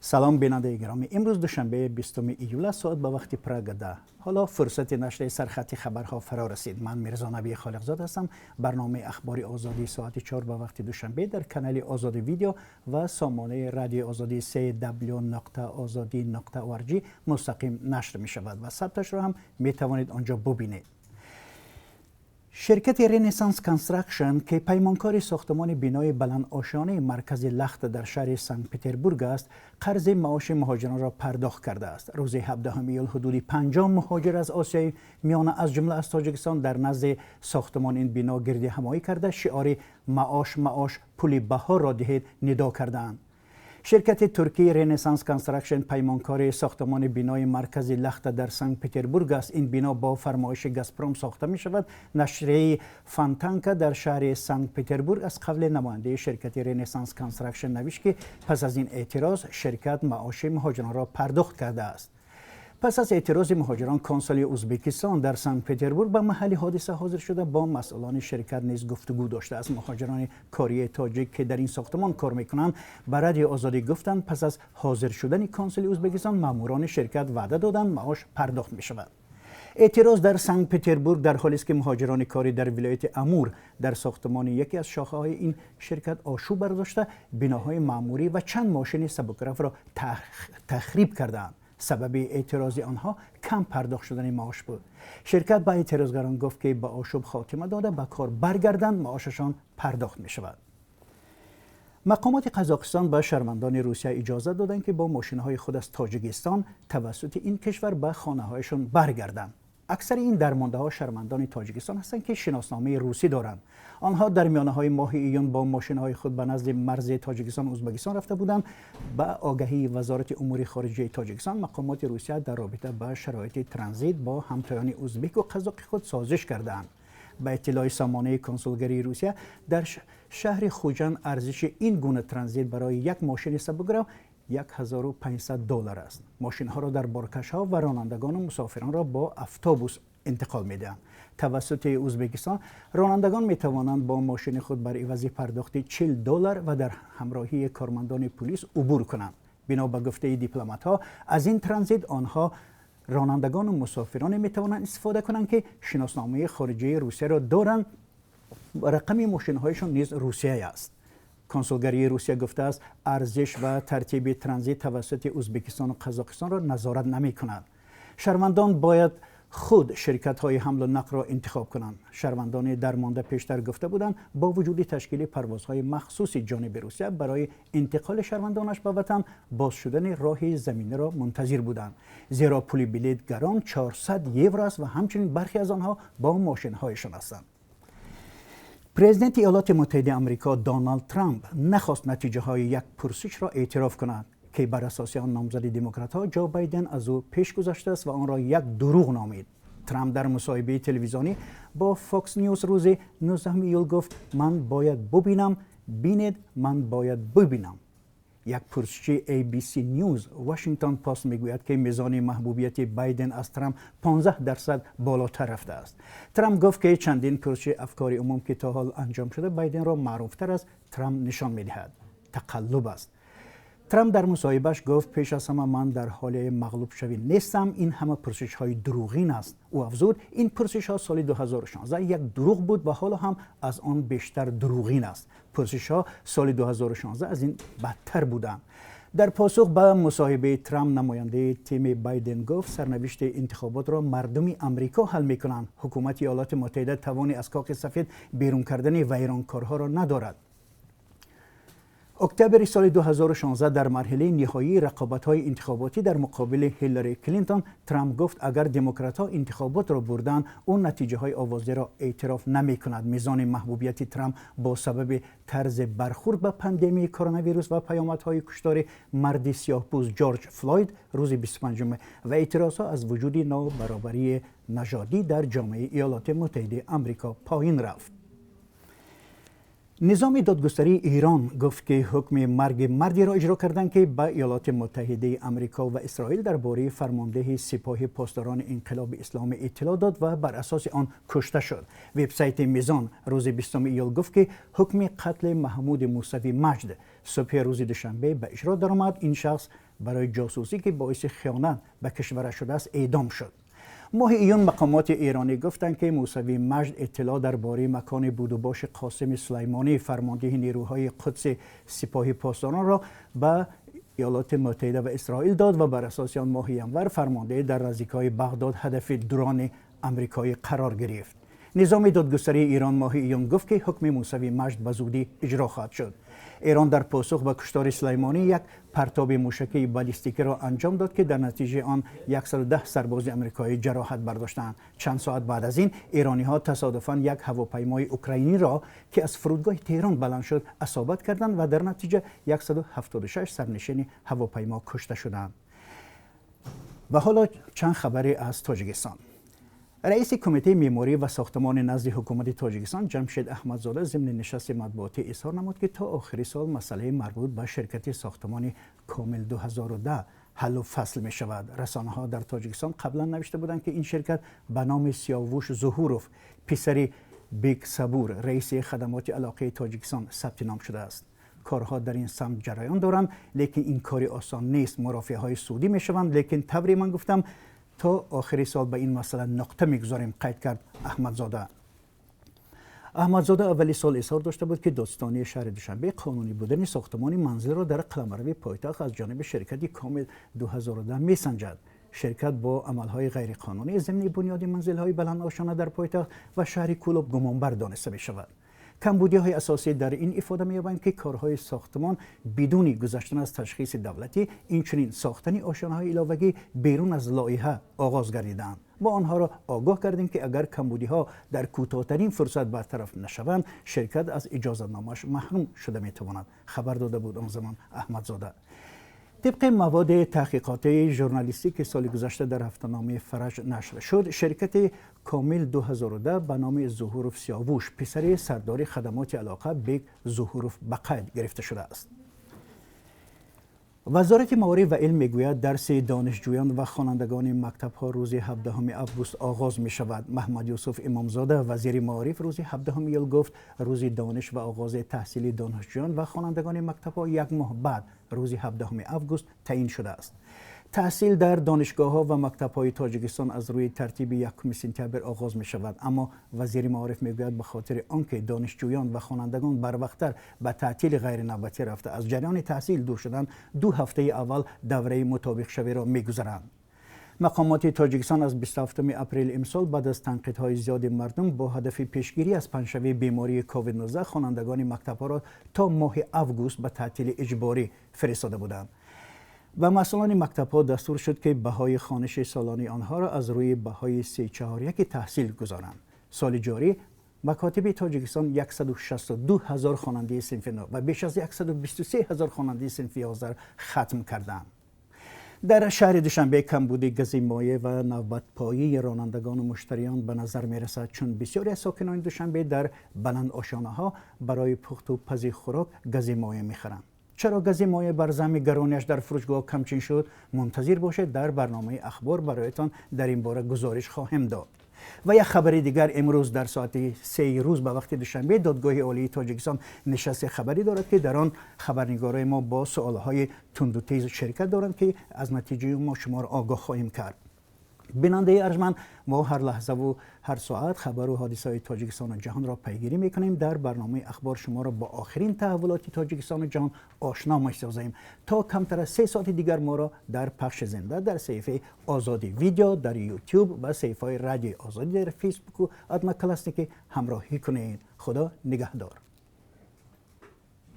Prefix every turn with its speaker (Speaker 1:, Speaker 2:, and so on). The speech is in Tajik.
Speaker 1: Салом, бинандаи гиромӣ. Имрӯз душанбе, 20 июл аст, соат ба вақти Прага 10. Ҳоло фурсати нашри сархати хабарҳо фаро расид. Ман Мирзо Набӣ Холиқзод ҳастам. Барномаи Ахбори Озодӣ соати 4 ба вақти Душанбе дар канали Озодӣ Видео ва сомонаи Радиои Озодӣ cw.ozodi.org мустақим нашр мешавад ва сабташро ҳам метавонед он ҷо бубинед. Ширкати Ренессанс Констракшн, ки паймонкори сохтмони бинои баландошёнаи маркази Лахта дар шаҳри Санкт Петербург аст, қарзи маоши муҳоҷиронро пардохт кардааст. Рӯзи 17 июл ҳудуди 50 муҳоҷир аз Осиёи Миёна, аз ҷумла аз Тоҷикистон, дар назди сохтмони ин бино гирди ҳамоӣ карда, шиори «Маош, маош, пули баҳорро диҳед» нидо кардаанд. Ширкати туркии Ренессанс Констракшн паймонкори сохтмони бинои маркази Лахта дар Санкт Петербург аст. Ин бино бо фармоиши Газпром сохта мешавад. Нашрияи Фонтанка дар шаҳри Санкт Петербург аз қавли намояндаи ширкати Ренессанс Констракшн навишт, ки пас аз ин эътироз ширкат маоши муҳоҷиронро пардохт кардааст. Пас аз эътирози муҳоҷирон консули Ӯзбекистон дар Санкт Петербург ба маҳалли ҳодиса ҳозир шуда, бо масъулони ширкат низ гуфтугӯ доштааст. Муҳоҷирони кории тоҷик, ки дар ин сохтмон кор мекунанд, ба Радиои Озодӣ гуфтанд, пас аз ҳозир шудани консули Ӯзбекистон маъмурони ширкат ваъда доданд, маош пардохт мешавад. Эътироз дар Санкт Петербург дар ҳолест, ки муҳоҷирони корӣ дар вилояти Амур дар сохтмони яке аз шохаҳои ин ширкат ошӯб бардошта, биноҳои маъмурӣ ва чанд мошини сабукрафро тахриб кардаанд. Сабаби эътирози онҳо кам пардохт шудани маош буд. Ширкат ба эътирозгарон гуфт, ки ба ошӯб хотима дода, ба кор баргарданд, маошашон пардохт мешавад. Мақомоти Қазоқистон ба шаҳрвандони Русия иҷозат доданд, ки бо мошинҳои худ аз Тоҷикистон тавассути ин кишвар ба хонаҳояшон баргарданд. Аксари ин дармондаҳо шаҳрвандони Тоҷикистон ҳастанд, ки шиносномаи русӣ доранд. Онҳо дар миёнаҳои моҳи июн бо мошинҳои худ ба назди марзи Тоҷикистон Ӯзбекистон рафта буданд. Ба огаҳии Вазорати умури хориҷаи Тоҷикистон, мақомоти Русия дар робита ба шароити транзит бо ҳамтоёни ӯзбеку қазоқи худ созиш кардаанд. Ба иттилои сомонаи консулгарии Русия дар шаҳри Хуҷанд, арзиши ин гуна транзит барои як мошини сабукрав 1500 доллар аст. Мошинҳоро дар боркашҳо ва ронандагону мусофиронро бо автобус интиқол медиҳанд. Тавассути Ӯзбекистон ронандагон метавонанд бо мошини худ бар ивази пардохти 40 доллар ва дар ҳамроҳии кормандони пулис убур кунанд. Бино ба гуфтаи дипломатҳо, аз ин транзит онҳо ронандагону мусофироне метавонанд истифода кунанд, ки шиносномаи хориҷии Русияро доранд, рақами мошинҳояшон низ русия аст. Консулгарии Русия гуфтааст, арзиш ва тартиби транзит тавассути Ӯзбекистону Қазоқистонро назорат намекунад. Шаҳрвандон бояд худ ширкатҳои ҳамлу нақлро интихоб кунанд. Шаҳрвандони дармонда пештар гуфта буданд, бо вуҷуди ташкили парвозҳои махсуси ҷониби Русия барои интиқоли шаҳрвандонаш ба ватан, боз шудани роҳи заминиро мунтазир буданд, зеро пули билет гарон 400 евро аст ва ҳамчунин бархе аз онҳо бо мошинҳояшон ҳастанд. Президенти Иёлоти Муттаҳидаи Амрико Доналд Трамп нахост натиҷаҳои як пурсишро эътироф кунад, ки бар асоси он номзади демократҳо Ҷо Байден аз ӯ пеш гузаштааст ва онро як дурӯғ номид. Трамп дар мусоҳибаи телевизионӣ бо Фокс Ньюс рӯзи 19 июл гуфт: «Ман бояд бубинам, бинед, ман бояд бубинам». Як пурсиши ABC News Washington Post мегӯяд, ки мизони маҳбубияти Байден аз Трамп 15% болотар рафтааст. Трамп гуфт, ки чандин пурсиши афкори умум, ки то ҳол анҷом шуда, Байденро маъруфтар аз Трамп нишон медиҳад, тақаллуб аст. Трамп дар мусоҳибааш гуфт: «Пеш аз ҳама, ман дар ҳоли мағлубшавӣ нестам. Ин ҳама пурсишҳои дурӯғин аст». Ӯ афзуд, ин пурсишҳо соли 2016 як дурӯғ буд ва ҳоло ҳам аз он бештар дурӯғин аст. Пурсишҳо соли 2016 аз ин бадтар буданд. Дар посух ба мусоҳибаи Трамп намояндаи тими Байден гуфт, сарнавишти интихоботро мардуми Амрико ҳал мекунанд, ҳукумати Иёлоти Муттаҳида тавони аз Кохи Сафед берун кардани вайронкорҳоро надорад. Октябри соли 2016 дар марҳилаи ниҳоии рақобатҳои интихоботӣ дар муқобили Ҳиллари Клинтон Трамп гуфт, агар демократҳо интихоботро бурданд, ӯ натиҷаҳои овоздиҳиро эътироф намекунад. Мизони маҳбубияти Трамп бо сабаби тарзи бархурд ба пандемияи коронавирус ва паёмадҳои куштори марди сиёҳпӯст Ҷорҷ Флойд рӯзи 25 ва эътирозҳо аз вуҷуди нобаробарии нажодӣ дар ҷомеаи Иёлоти Муттаҳидаи Амрико поин рафт. Низоми додгустарии Эрон гуфт, ки ҳукми марги мардеро иҷро карданд, ки ба Иёлоти Муттаҳидаи Амрико ва Исроил дар бораи фармондеҳи Сипоҳи Посдорони Инқилоби Исломӣ иттилоъ дод ва бар асоси он кушта шуд. Вебсайти Мизон рӯзи 20 июл гуфт, ки ҳукми қатли Маҳмуди Мусавӣ Маҷд, Субҳи рӯзи душанбе ба иҷро даромад. Ин шахс барои ҷосусӣ, ки боиси хиёнат ба кишвараш шудааст, эъдом шуд. Моҳи июн мақомоти эронӣ гуфтанд, ки Мусавӣ Маҷд иттилоъ дар бораи макони будубоши Қосими Сулаймонӣ, фармондеҳи нерӯҳои Қудси Сипоҳи Посдоронро ба Иёлоти Муттаҳида ва Исроил дод ва бар асоси он моҳи январ фармондеҳ дар наздикиҳои Бағдод ҳадафи дрони амрикоӣ қарор гирифт. Низоми додгустарии Эрон моҳи июн гуфт, ки ҳукми Мусавӣ Маҷд ба зудӣ иҷро хоҳад шуд. Эрон дар посух ба куштори Сулаймонӣ як партоби мушакии баллистикиро анҷом дод, ки дар натиҷаи он 110 сарбози амрикоӣ ҷароҳат бардоштанд. Чанд соат баъд аз ин эрониҳо тасодуфан як ҳавопаймои украиниро, ки аз фурудгоҳи Теҳрон баланд шуд, асобат карданд ва дар натиҷа 176 сарнишини ҳавопаймо кушта шуданд. Ва ҳоло чанд хабаре аз Тоҷикистон. Раиси Кумитаи меъморӣ ва сохтмони назди ҳукумати Тоҷикистон Ҷамшед Аҳмадзода зимни нишасти матбуотӣ изҳор намуд, ки то охири сол масъалаи марбут ба ширкати сохтмони Комил 2010 ҳаллу фасл мешавад. Расонаҳо дар Тоҷикистон қаблан навишта буданд, ки ин ширкат ба номи Сиёвуш Зуҳуров, писари Бек Сабур, раиси хадамоти алоқаи Тоҷикистон, сабти ном шудааст. Корҳо дар ин самт ҷараён доранд, лекин ин кори осон нест. Мурофиаҳои судӣ мешаванд, лекин тавре ман гуфтам, то охири сол ба ин масъала нуқта мегузорем, қайд кард Аҳмадзода. Аҳмадзода аввали сол изҳор дошта буд, ки додситонии шаҳри Душанбе қонунӣ будани сохтмони манзилро дар қаламрави пойтахт аз ҷониби ширкати Комил 2010 месанҷад. Ширкат бо амалҳои ғайриқонунӣ зимни бунёди манзилҳои баландошона дар пойтахт ва шаҳри Кӯлоб гумонбар дониста мешавад. Камбудиҳои асосӣ дар ин ифода меёбанд, ки корҳои сохтмон бидуни гузаштан аз ташхиси давлатӣ, инчунин сохтани ошёнаҳои иловагӣ берун аз лоиҳа оғоз гардидаанд. Мо онҳоро огоҳ кардем, ки агар камбудиҳо дар кӯтоҳтарин фурсат бартараф нашаванд, ширкат аз иҷозатномааш маҳрум шуда метавонад, хабар дода буд он замон Аҳмадзода. Тибқи маводи таҳқиқотии журналистӣ, ки соли гузашта дар ҳафтаномаи Фараҷ нашр шуд, ширкати Комил 2010 ба номи Зуҳуров Сиёвуш, писари сардори хадамоти алоқа Бек Зуҳуров, ба қайд гирифта шудааст. Вазорати маориф ва илм мегӯяд, дарси донишҷӯён ва хонандагони мактабҳо рӯзи 17 август оғоз мешавад. Маҳмад Юсуф Имомзода, вазири маориф, рӯзи 17 июл гуфт, рӯзи дониш ва оғози таҳсили донишҷӯён ва хонандагони мактабҳо як моҳ баъд, рӯзи 17 август таъин шудааст. Таҳсил дар донишгоҳҳо ва мактабҳои Тоҷикистон аз рӯи тартиби 1 сентябр оғоз мешавад. Аммо вазири маориф мегӯяд, ба хотири он ки донишҷӯён ва хонандагон барвақттар ба таътили ғайринавбатӣ рафта, аз ҷараёни таҳсил дур шуданд, 2 ҳафтаи аввал давраи мутобиқшавиро мегузаранд. Мақомоти Тоҷикистон аз 27 апрели имсол баъд аз танқидҳои зиёди мардум бо ҳадафи пешгирӣ аз паҳншавии бемории COVID-19 хонандагони мактабҳоро то моҳи август ба таътили иҷборӣ фиристода буданд. Ба масъулони мактабҳо дастур шуд, ки баҳои хониши солонаи онҳоро аз рӯи баҳои 3/4 таҳсил гузоранд. Соли ҷорӣ макотиби Тоҷикистон 162 ҳазор хонандаи синфи 9 ва беш аз 123 ҳазор хонандаи синфи 11 хатм карданд. Дар шаҳри Душанбе камбуди гази моеъ ва навбатпоии ронандагону муштариён ба назар мерасад, чун бисёре аз сокинони Душанбе дар баландошонаҳо барои пухту пази хӯрок гази моеъ мехаранд. Чаро гази моеъ бар замми гарониаш дар фурӯшгоҳ камчин шуд? Мунтазир бошед, дар барномаи ахбор бароятон дар ин бора гузориш хоҳем дод. Ва як хабари дигар: имрӯз дар соати 3 рӯз ба вақти Душанбе Додгоҳи Олии Тоҷикистон нишасти хабарӣ дорад, ки дар он хабарнигорои мо бо суолҳои тунду тез ширкат доранд, ки аз натиҷаи мо шуморо огоҳ хоҳем кард. Бинандаи арҷманд, мо ҳар лаҳзаву ҳар соат хабару ҳодисаҳои Тоҷикистону ҷаҳонро пайгирӣ мекунем. Дар барномаи ахбор шуморо бо охирин таҳаввулоти Тоҷикистону ҷаҳон ошно месозем. То камтар аз 3 соати дигар моро дар пахши зинда дар саҳифаи Озодӣ Видео дар Ютуб ва саҳифаҳои Радиои Озодӣ дар Фейсбуку Одноклассники ҳамроҳӣ кунед. Худо нигаҳдор.